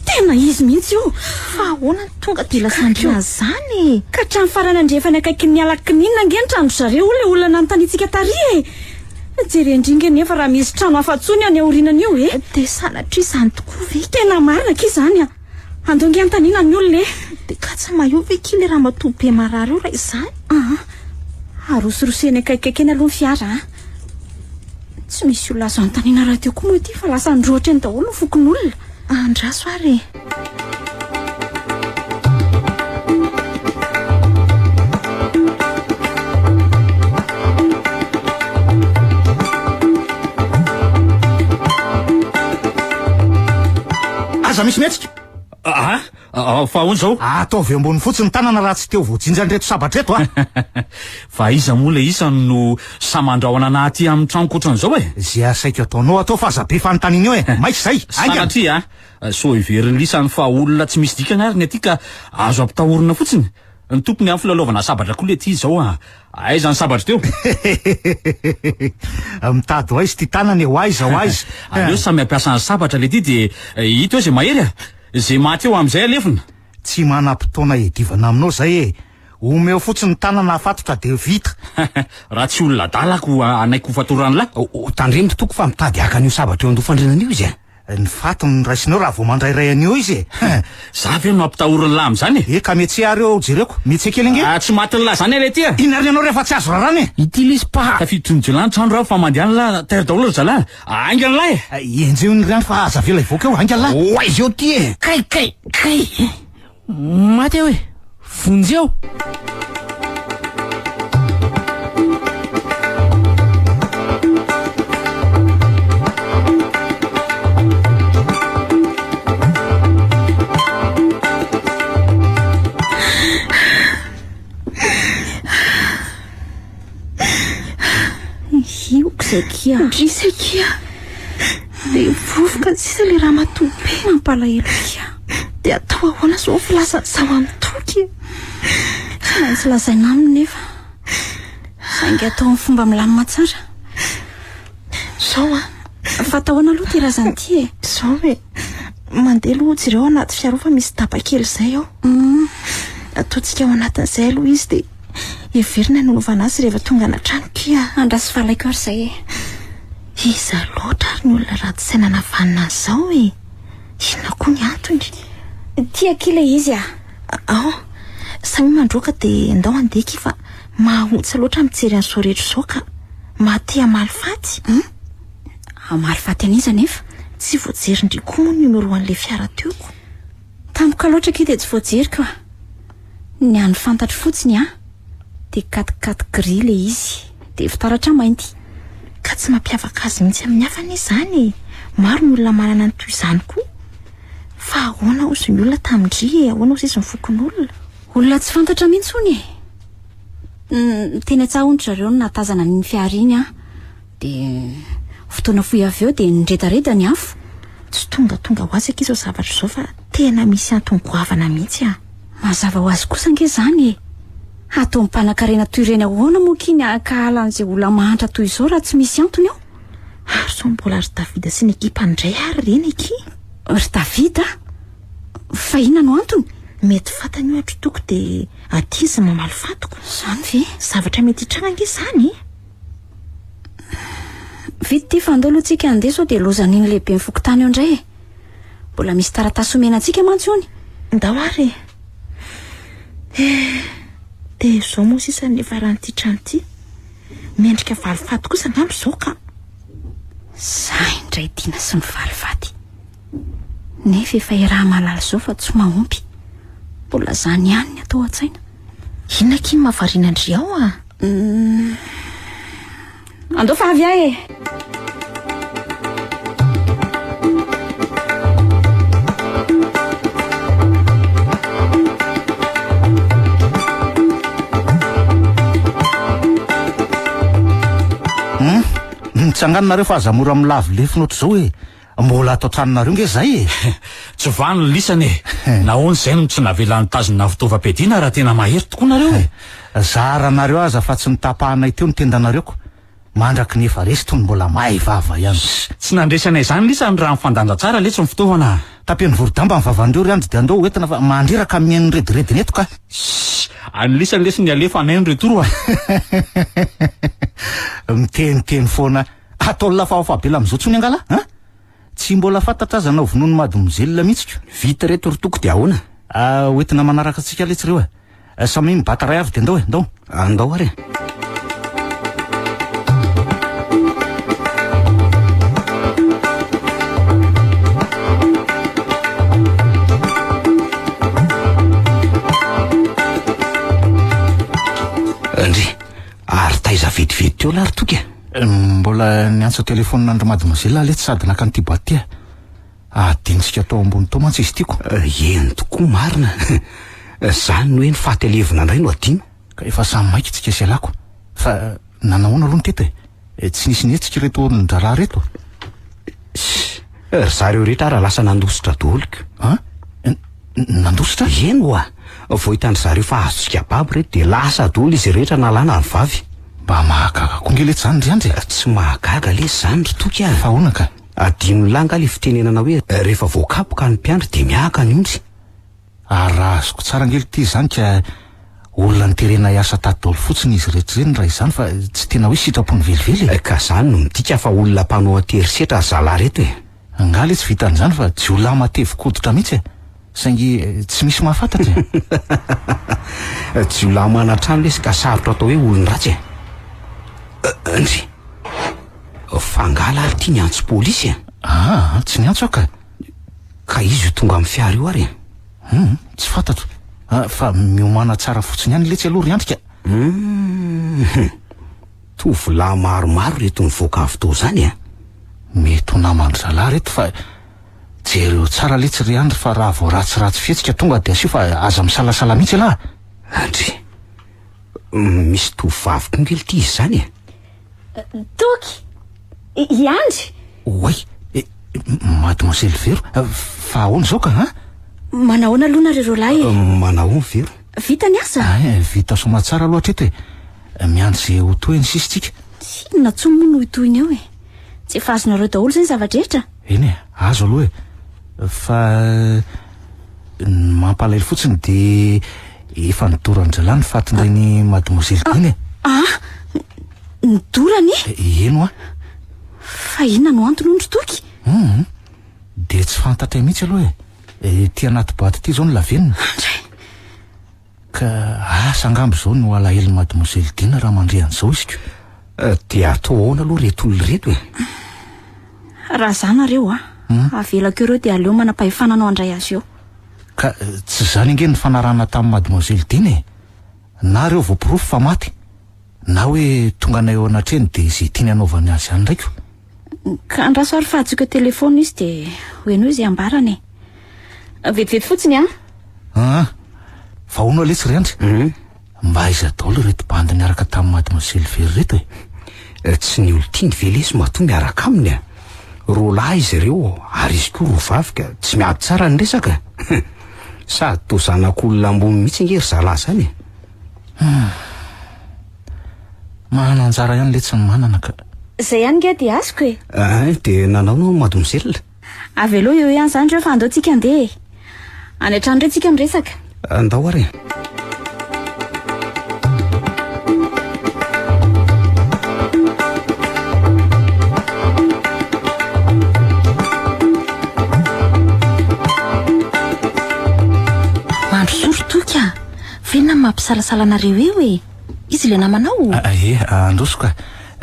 Tena izy mihitsy io! Fa ahoana no tonga dia lasan-dry azy izany e? Ka hatramin'ny farany andrefany akaikin'ny ala kininina ange ny tranon-dry zareo io ilay olona nanontaniantsika tary e! Jerendry nge nefa raha misy trano hafa intsony any aorinany io e! Dia sanatria izany tokoa ve? Tena marina akia izany a! Andao nge anontaniana ny olona e! Dia ka tsy mahay ve akia ilay ramatoa be marary io raha izany? Aa! Arosirosy eny akaikikaiky eny aloha ny fiara a! Tsy misy olona azo anontaniana rahateo koa moa ity fa lasa nirôtra eny daholo ny fokonolona. Andraso ary e! Aza misy mihetsika. Ah, ah, fa ahoana izao? Ataovy eo ambony fotsiny ny tanana raha tsy te ho voajinjan'ireto sabatra ireto a. Fa iza moa ilay isany no samy mandrahona anah aty amin'ny tranoko ohatran'izao e? Izay asaiko ataonao atao fa aza be fanontaniana eo e. Maika izay, haingana. Sanatria a, sao heverin'ny lisany fa olona tsy misy dikany ary ny aty ka azo ampitahorina fotsiny. Ny tompony amin'ny filalaovana sabatra koa le ty izao a. Aiza ny sabatra teo? Mitady ho aiza ity tanana e, ho aiza ho aiza? Aleo samy hampiasa ny sabatra le ty dia hita eo izay mahery a. Izay maty eo amin'izay alefina. Tsy manam-potoana hiadivana aminao izay e. Omeo fotsiny ny tanana hafatotra dia vita. Raha tsy olona adala ko hanaiky ho fatoran'lah. Tandremo tompoko fa mitady haka an'io sabatra eo an-doha-fandrinana io izy a. Ny faty no raisinao raha vao mandrairay an'io izy e! Za ve no ampitahorin'lah amin'izany e? Eka mihetseh ary eo jereko, mihetseh kely ange! Ah, tsy matin'lah zany ilay ty e! Inona ary ny anao rehefa tsy azo raràna e? Ity lesy pa! Tafiditry ny jiolahy ny trano raha fa mandeha any lah, tairo daholo ry zalahy! Haingana lah e! Enjeho ny rano fa aza avela hivoaka eo, haingana lah! Ho aiza eo ty e! Kay kay kay! Maty aho e! Vonjeo! Hioko izay kia. Ndrisy akia. Dia vovoka sisa ilay ramatoa be mampalahelo akia. Dia atao ahoana izao ny filazana izao amin'i Toky e? Tsy maintsy lazaina aminy nefa. Saingy atao amin'ny fomba milamina tsara. Izao an. Fa atao ahoana aloha ity razana ity e? Izao e. Mandeha aloha jereo anaty fiara ao fa misy daba kely izay ao. Ataontsika ao anatin'izay aloha izy dia heverina ny hanaovana azy rehefa tonga any an-trano kia. Andraso fa alaiko ary izay e. Iza loatra ary ny olona ratsy saina navanona an'izao e? Inona koa ny antony? Ity akia ilay izy a! Ao, samia mandroaka dia ndao handeha akia fa mahaontsa loatra mijery an'izao rehetra izao ka. Maha te hamaly faty. Hum? Hamaly faty an'iza anefa? Tsy voajerin-dry koa moa ny numéro an'ilay fiara teo ko. Tampoka loatra akia dia tsy voajeriko a! Ny hany fantatro fotsiny a, dia quat-quat gris ilay izy, dia fitaratra mainty. Ka tsy mampiavaka azy mihitsy amin'ny hafa anie izany e! Maro ny olona manana ny toy izany koa. Fa ahoana hozy ny olona tamin-dry e? Ahoana hozy izy ny fokonolona? Olona tsy fantatra mihitsy hono e! Teny an-tsaha hono ry zareo no nahatazana an'iny fiara iny an! Dia fotoana fohy avy eo dia niredareda ny afo. Tsy tongatonga ho azy akia izao zavatra izao fa tena misy antony goavana mihitsy an! Mazava ho azy kosa ange izany e! Hatao mpanan-karena toy ireny ahoana moa akia ny hankahala an'izay olona mahantra toy izao raha tsy misy antony ao? Ary sao mbola ry Davida sy ny ekipany indray ary ireny akia? Ry Davida? Fa inona no antony? Mety fantany ohatra toko dia aty izy mamaly fatiko. Izany ve? Zavatra mety hitranga ange izany e! Vita ity fa andao aloha tsika handeha sao dia lozan'iny lehiben'ny fokontany eo indray e. Mbola misy taratasy omena antsika mantsy hono. Ndao ary e. Eh, dia izao moa sisa ny niafaran'ity trano ity. Mendrika valifaty kosa angamba izao ka. Za indray tiana sy mivalifaty. Nefa efa iaraha-mahalala izao fa tsy mahomby. Mbola izany ihany ny atao an-tsaina. Inona akia no mahavariana an-dry ao a? Hmm. Andao fa avy aho e! Hmm? Mitsangana nareo fa aza mora milavo lefona ohatr'izao e. Mbola ato an-tranonareo nge zay e! Tsy vanona lisany e! Nahoana izay no tsy navela nitazona fitaovam-piadiana raha tena mahery tokoa nareo e? Zaranareo aza fa tsy notapahanay teo ny tendanareo ko! Mandraky ny efa resy tony mbola may vava ihany. Tsy nandresy anay izany lisany raha mifandanja tsara letsy ny fitaovana a! Tapeno vorodamba ny vavan'ireo ry Andry dia andao ho entina fa mandreraka mihaino ny redirediny eto ka! Sss! Any lisany lesy ny alefa anay ny retour a! Miteniteny foana Ataony lafahafa be amin'izao tsony angala an! Tsy mbola fantatra aza na ho vonoin'i mademoiselle mihitsy ko. Vita reto ry Toky dia ahoana? Ah, ho entina manaraka antsika letsy ireo e. Samia mibata iray avy dia ndao e, ndao. Andao ary e. Ndry, ary taiza vetivety teo lahy ry Toky e? Mbola niantso telefaonina an-dry mademoiselle aho letsy sady naka an'ity boite ity e. Adinontsika tao ambony tao mantsy izy ity ko. Eny tokoa marina. Zany no hoe ny faty alevina indray no adino. Ka efa samy maika tsika sy ialahy ko. Fa nanahoana aloha ny teto e? Tsy nisy nihetsika ireto olon-draharaha ireto? Ry zareo rehetra ara lasa nandositra daholo ko. An? Nandositra? Eny oa! Vao hitan-dry zareo fa azontsika babo ireto dia lasa daholo izy rehetra na lahy na ny vavy. Mba mahagaga koa nge letsy zany ry Andry e! Tsy mahagaga lesy zany ry Toky a! Fa ahoana ka? Adinon'lah nga le fitenenana hoe rehefa voakapoka ny mpiandry dia miahaka ny ondry? Ary raha azoko tsara ange lty izany ka olona noterena hiasa tato daholo fotsiny izy rehetra ireny raha izany fa tsy tena hoe sitrapony velively e! Ka zany no midika fa olona mpanao an-terisetra ry zalahy reto e! Angaha le tsy vitan'izany fa jiolahy matevin-koditra mihitsy e! Saingy tsy misy mahafantatra e! Jiolahy manan-trano lesy ka sarotra atao hoe olon-dratsy e! Ndry! Fa angaha lahy ity niantso polisy e? Aa, tsy niantso aho ka! Ka izy io tonga amin'ny fiara io ary e? Hum, tsy fantatro. Fa miomàna tsara fotsiny ihany letsy aloha ry Andry ka! Hum! Tovolahy maromaro ireto nivoaka avy tao izany a! Mety ho naman-dry zalahy ireto fa jereo tsara letsy ry Andry fa raha vao ratsiratsy fihetsika tonga dia asio fa aza misalasala mihitsy ialahy a! Andry, misy tovovavy koa nge ity izy izany e! Toky! I Andry! Oay! Mademoiselle Vero, fa ahoana izao ka an? Manahoana aloha nareo roalahy e? Manahoana Vero? Vita ny asa? Ay, vita soamatsara aloha hatreto e. Miandry izay ho tohiny sisa tsika. Tsy inona intsony moa no hitohiny eo e. Tsy efa azonareo daholo izay ny zava-drehetra? Eny e, azo aloha e. Fa ny mampalahelo fotsiny dia efa nidoran-dralahy ny fatin-drain'i Mademoiselle Dina e. Ah! Nidorany e? Eny hoa. Fa inona no antony hono ry Toky? Hum, dia tsy fantatray mihitsy aloha e. Ity anaty boaty ity izao ny lavenona. Andray! Ka asa angamba izao no alahelon'i Mademoiselle Dina raha mandre an'izao izy ko. Dia atao ahoana aloha ireto olona ireto e? Raha za nareo a, avelako ireo dia aleo manam-pahefana no handray azy eo. Ka tsy izany ange no nifanarahana tamin'i Mademoiselle Dina e! Na ireo voaporofo fa maty, na hoe tonga anay eo anatrehany dia izay tiany hanaovany azy ihany indray ko. Ka andraso ary fa antsoiko an-telefaonina izy dia ho henoy izay ambarany e. Vetivety fotsiny an! Aa! Fa hono letsy ry Andry, mba aiza daholo ireto bandy niaraka tamin'i Mademoiselle Very ireto e? Tsy ny olon-tiany ve lesy matoa miaraka aminy a? Roa lahy izy ireo ary izy koa roa vavy ka tsy miady tsara ny resaka. Sady toa zanak'olona ambony mihitsy ange ry zalahy izany e! Hum. Manana anjara ihany letsy ny manana ka. Izay ihany nge dia azoko e! Ein, dia nanao anao mademoiselle? Avelao eo ihany izany ireo fa andao tsika handeha e! Any an-trano indray tsika miresaka. Andao ary e! mampisalasala anareo eo e? Iza ilay namanao? Ie, Androso ka.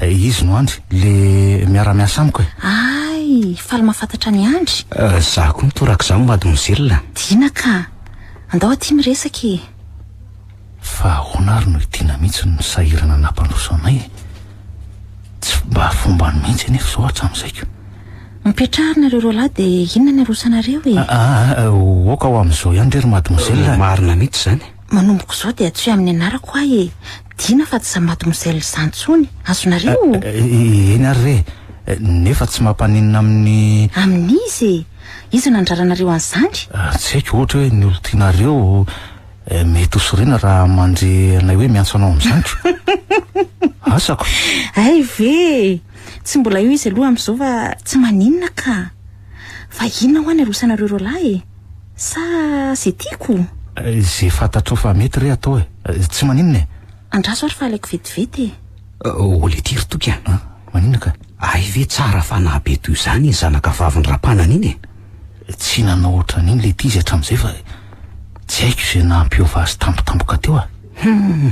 Izy no Andry, le miara-miasa amiko e. Hay, faly mahafantatra an'i Andry. Za koa mitorak'izany mademoiselle. Dina ka. Andao aty miresaka e. Fa ahoana ary no i Dina mihitsy no sahirana nampandroso anay e? Tsy mba fombany mihitsy anefa izao hatramin'izay ko. Mipetraha ary nareo roalahy dia inona ny arosanareo e? Aa, aoka ho amin'izao ihany re ry mademoiselle a. Marina mihitsy izany. Manomboka izao dia antsoy amin'ny anarako aho e. Dina fa tsy za mademoiselle izany intsony. Azonareo? Eny ary re e. Nefa tsy mampaninona amin'ny. Amin'iza e? Iza no nandraranareo an'izany? Tsy haiko, ohatra hoe ny olon-tianareo. Mety ho sorena raha mandre anay hoe miantso anao amin'izany ko. Asako. Hay ve e! Tsy mbola eo izy aloha amin'izao fa tsy maninona ka. Fa inona hoa ny arosanareo roalahy e? Sa ze tiako? Ze fantatrao fa mety re atao e. Tsy maninona e. Andraso ary fa alaiko vetivety e. Ô leity ry Toky a! Maninona ka? Hay ve tsara fanahy be toy izany iny zanaka vavin'i Rapanana iny e? Tsy nanao ohatran'iny leity izy hatramin'izay fa tsy haiko izay nampiova azy tampotampoka teo a! Hum!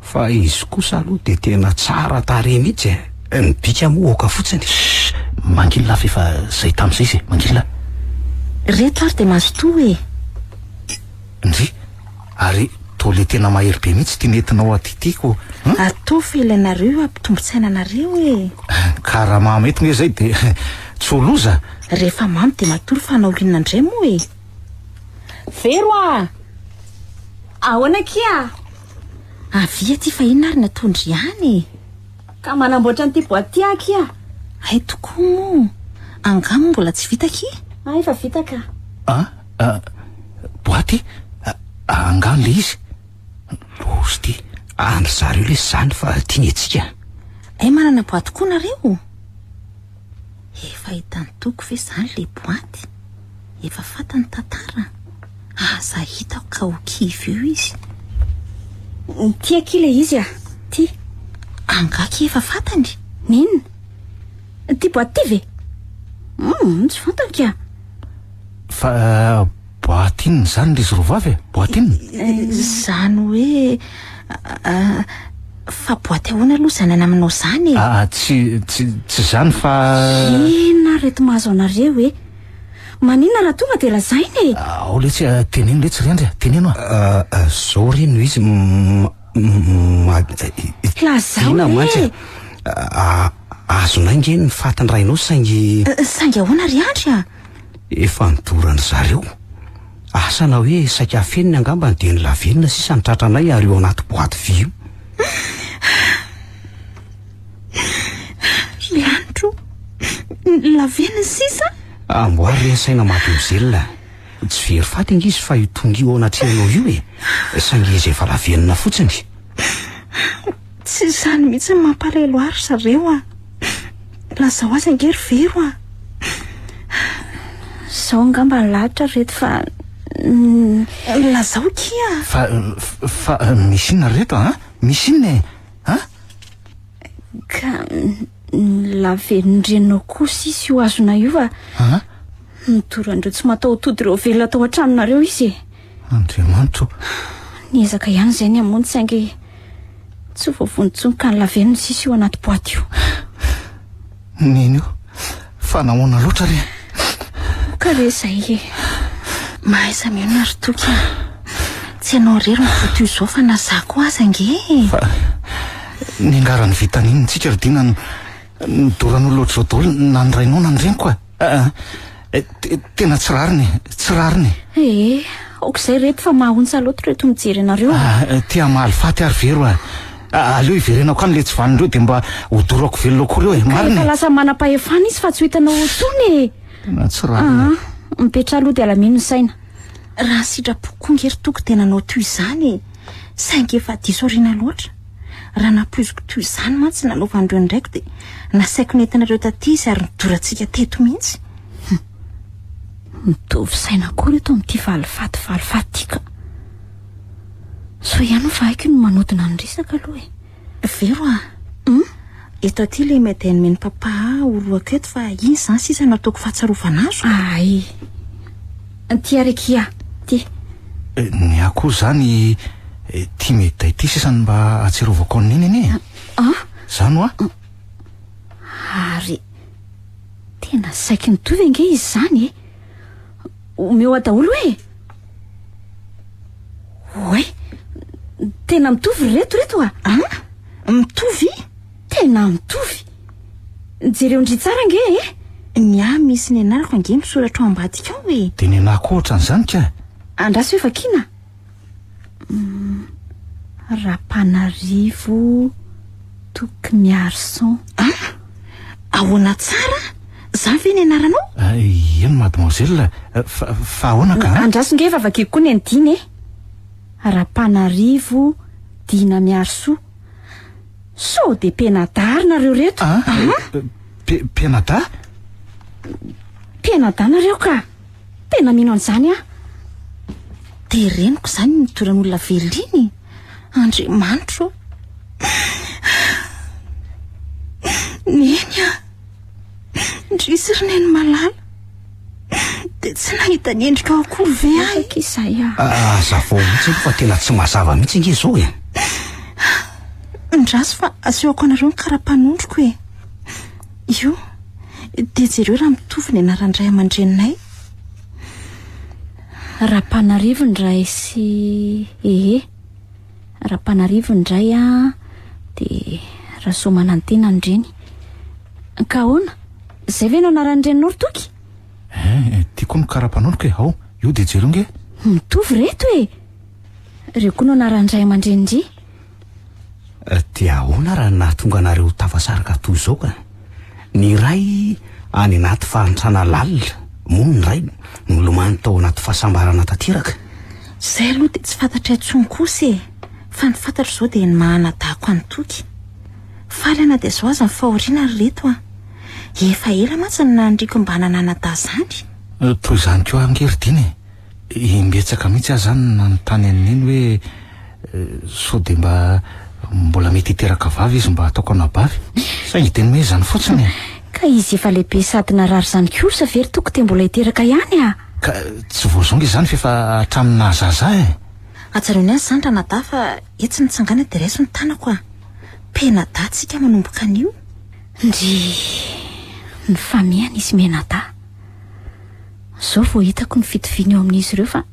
Fa izy kosa aloha dia tena tsara tarehy mihitsy e! Ny bika moa aoka fotsiny. Shh! Mangina fa efa izay tamin'izay izy e! Mangina! Reto ary dia mazotoa e! Ndry! Ary toa le tena mahery be mihitsy ity nentinao aty ity ko an! Ataovy fa ilainareo io hampitombo-tsaina anareo e! Ka raha mamo eto nge zay de tsy ho loza? Rehefa mamo de matory fa hanao inona indray moa e! Vero a! Ahoana akia? Avia aty fa inona ary ny ataon-dry any e? Ka manamboatra an'ity boite ity aho akia. Hay tokoa moa! Angaha moa mbola tsy vita akia? Ah, efa vita ka. An? Boite? Angaha le izy? Loza ity. An-dry zareo lesy izany fa ity ny antsika. Hay manana boite koa nareo? Efa hitan'i Toky ve izany le boite? Efa fantany ny tantara? Aza hitako ka ho kivy eo izy. Ity akia ilay izy a! Ity. Angaha akia efa fantany? N'inona? Ity boite ity ve? Hum, tsy fantany ka. Fa boite inona izany ry izy roa vavy e? Boite inona? Izany hoe fa boite ahoana aloha izany any aminao izany e? Ah, tsy, tsy, tsy izany fa. Inona ary reto mahazo anareo e? Maninona raha tonga dia lazaina e? Ao letsy, teneno letsy ry Andry a, teneno a. Zao re no izy, Lazao Dina mantsy e! a, azonay nge ny fatin-drainao saingy. Saingy ahoana ry Andry a? Efa nodoran-dry zareo. Asa na hoe saika afeniny angambany dia ny lavenona sisa no tratranay ary io anaty boaty vy io. Ry lanitro, ny lavenona sisa? Amboary re ny saina mademoiselle. Tsy very faty ange izy fa io tonga io ao anatrehanao io e. Saingy izy efa lavenona fotsiny. Tsy izany mihitsy no mampalahelo ahy ry zareo a. Lazao azy ange ry Vero a. Izao angamba ny lahatra ry reto fa. Lazao kia. Fa, fa misy inona ry reto a? Misy inona e? A? Ka ny lavenon-dreninao koa sisa io azonay io fa. A? Nodoran'ireo tsy mataho-tody ireo velona tao an-tranonareo izy e. Andriamanitro. Niezaka ihany izay ny hamonjy saingy tsy voavonjy intsony ka ny lavenony sisa io anaty boaty io. Neny o, fa nahoana loatra re? Ka re izay e. Mahaiza mionona ry Toky a. Tsy ianao irery no voa toy izao fa na za koa aza ange e. Fa niangaran'ny vintana inona tsika ry Dina no nidoran'olona ohatr'izao daholo na ny rainao na ny reniko a. Aa, tena tsy rariny e, tsy rariny e. Ee, aoka izay reto fa mahaontsa loatra ireto mijery anareo. Ah, te hamaly faty ary Vero a. Aleo hiverenako any le tsy vanona ireo dia mba hodorako velona koa ireo e, marina e. Ka efa lasa manam-pahefana izy fa tsy ho hitanao intsony e. Tena tsy rariny e. Aa, mipetraha aloha dia alamino ny saina. Raha ny sitrapoko koa nge ry Toky dia nanao toy izany e, saingy efa diso aoriana loatra. Raha nampoiziko toy izany mantsy ny nanaovan'ireo ny raiko dia nasaiko nentinareo taty izy ary nidorantsika teto mihitsy. Hum. Mitovy saina koa ireto amin'ity valifaty valifaty ity ka. Soa ihany fa haiko ny manodina ny resaka aloha e. Vero a! Hum? Eto aty ilay médaille nomen'i papa ahy horohako eto fa iny izany sisa no ataoko fahatsiarovana azy ko. Ay. Ty ary akia. Ty. Ny ahy koa izany. Ity meday ity sisa no mba ahatsiarovako an'i Neny anie e. Ah? Izany hoa. Ary tena saiky mitovy ange izy izany e. Omeo ahy daholo e. Oay, tena mitovy ry reto reto a. Ah? Mitovy? Tena mitovy. Jereo ndry tsara ange e. Ny ahy misy ny anarako ange misoratra ao ambadika ao e. Dia ny anah koa ohatran'izany ka. Andraso hoe vakiana. Mm, Rapanarivo Tokimiarison. Ah? Ahoana tsara? Zany ve ny anaranao? Ah, eny mademoiselle, fa, fa ahoana ka? Andraso nge fa vakiko koa ny an'i Dina e. Rapanarivo Dina Miarisoa. Sao dia mpianadahy ary nareo reto? Ah, pe- mpianadahy? Mpianadahy nareo ka. Tena mino an'izany aho. Dia reniko izany ny nidoran'olona velona iny. Andriamanitro ô. Neny a. Indrisy ry neny malala. Dia tsy nahita ny endrikao akory ve aho? Aky izay ah. Ah, Azavao mihitsy aloha fa tena tsy mazava mihitsy ange izao e. Ndraso fa asehoko anareo ny kara-panondroko e. Io. Dia jereo raha mitovy ny anaran-dray aman-dreninay. Rapanarivo ny ray sy ee. Rapanarivo ny ray a, dia Rasoamanantena ny reny. Ka ahoana? Izay ve no anaran'ny reninao ry Toky? Eh, ty koa ny kara-panondroko e, ao, io dia jereo nge. Mitovy reto e! Ireo koa no anaran'ny ray aman-drenin-dry. Eh, dia ahoana raha nahatonga anareo ho tafasaraka toy izao ka? Ny iray any anaty fahantrana lalina, moa ny iray milomano tao anaty fahasambarana tanteraka. Izay aloha dia tsy fantatray intsony kosa e! Fa ny fantatro izao dia ny maha anadahiko an'i Toky. Faly aho na dia izao aza ny fahoriana ry reto a! Efa ela mantsy no naniriako mba hanana anadahy izany. Toy izany koa ange ry Dina e! Imbetsaka mihitsy aho izany nanontany an'i Neny hoe sao dia mba mbola mety hiteraka vavy izy mba hataoko anabavy. Saingy dia nomezany fotsiny e! Ka izy efa lehibe sady narary izany kosa ve ry Toky dia mbola hiteraka ihany a! Ka tsy vao izao nge izany f'efa hatramin'ny nahazaza ahy e! Ajanony any izany ranadahy fa etsy mitsangana dia raiso ny tanako a! Mpianadahy tsika manomboka anio. Ndry, nifamihana izy mianadahy. Zao vao hitako ny fitoviana eo amin'izy ireo fa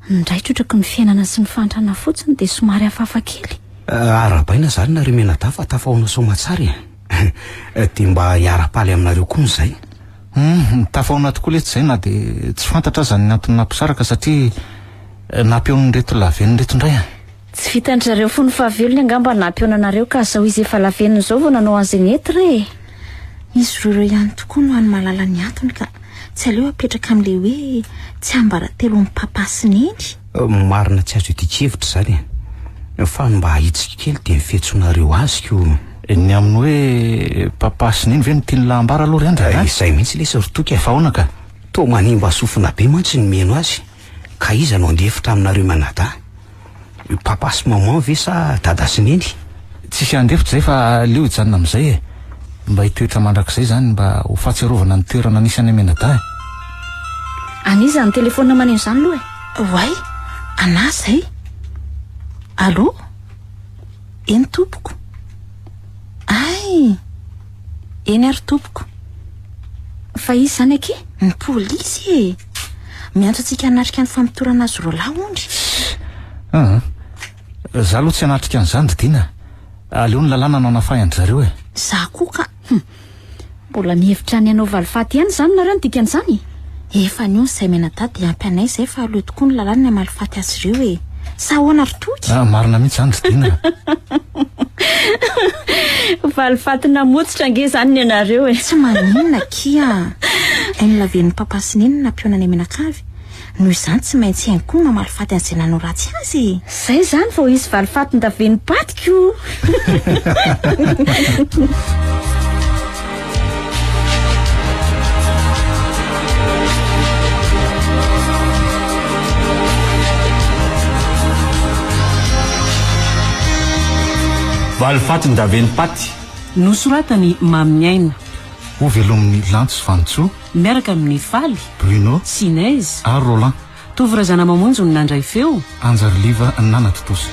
ny ray trotraky ny fiainana sy ny fahantrana fotsiny dia somary hafahafa kely. Arahabaina izany nareo mianadahy fa tafahaona soamatsara e. Dia mba hiara-paly aminareo koa izay. Hum, tafahaona tokoa letsy izay na dia tsy fantatra aza ny antony nampisaraka satria nampihaonin'ireto lavenona ireto indray a. Tsy vitan-dry zareo fony fahavelony angamba nampihaona anareo ka zao izy efa lavenona izao vao nanao an'izay nety re e! Izy roa ireo ihany tokoa no hany mahalala ny antony ka tsy aleo apetraka amin'ilay hoe tsiambaratelo amin'i papa sy neny? Marina tsy azo idian-kevitra izany e! Fa ny mba ahitsiko kely dia ny fiantsoanareo azy ko. Ny amin'ny hoe papa sy neny ve no tian'lah ambara aloha ry Andry a? Izay mihitsy lesy ry Toky a! Fa ahoana ka? Toa manimba sofina be mantsy ny mihaino azy. Ka iza no handefitra aminareo mianadahy? I papa sy maman ve sa dada sy neny? Tsisy handefitra izay fa aleo hijanona amin'izay e! Mba hitoetra mandrakizay izany mba ho fahatsiarovana ny toerana nisy anay mianadahy. An'iza ny telefaonina maneno izany aloha e? Oay, anà izay. Allô? Eny tompoko. Ay! Eny ary tompoko. Fa iza izany akia? Ny polisy e! Miantso antsika hanatrika ny famotorana azy roalahy ondry. Aa, za aloha tsy hanatrika an'izany ry Dina. Aleo ny lalàna no hanafahy an-dry zareo e. Za koa ka. Hum. Mbola mihevitra ny hanao valifaty ihany izany nareo ny dikan'izany? Efa niony izay mianadahy dia ampy anay izay fa aleo tokoa ny lalàna ny hamaly faty azy ireo e! Sa ahoana ry Toky? Ah, marina mihitsy izany ry Dina. Valifaty namotsitra ange izany ny anareo e! Tsy maninona akia a! Hain'ny lavenon'i Papa sy Neny ny nampihaona anay mianakavy, noho izany tsy maintsy hainy koa ny mamaly faty an'izay nanao ratsy azy e! Izay izany vao hisy valifatin-davenom-paty ko! Valifatin-davenom-paty. Nosoratan'i Maminiaina. Ho velomin'i Lanto sy Vanintsoa. Miaraka amin'i Faly. Bruno. Sy Neige. Ary Roland. Tovo Razanamamonjy no nandray feo. Anjariliva nanatontosa.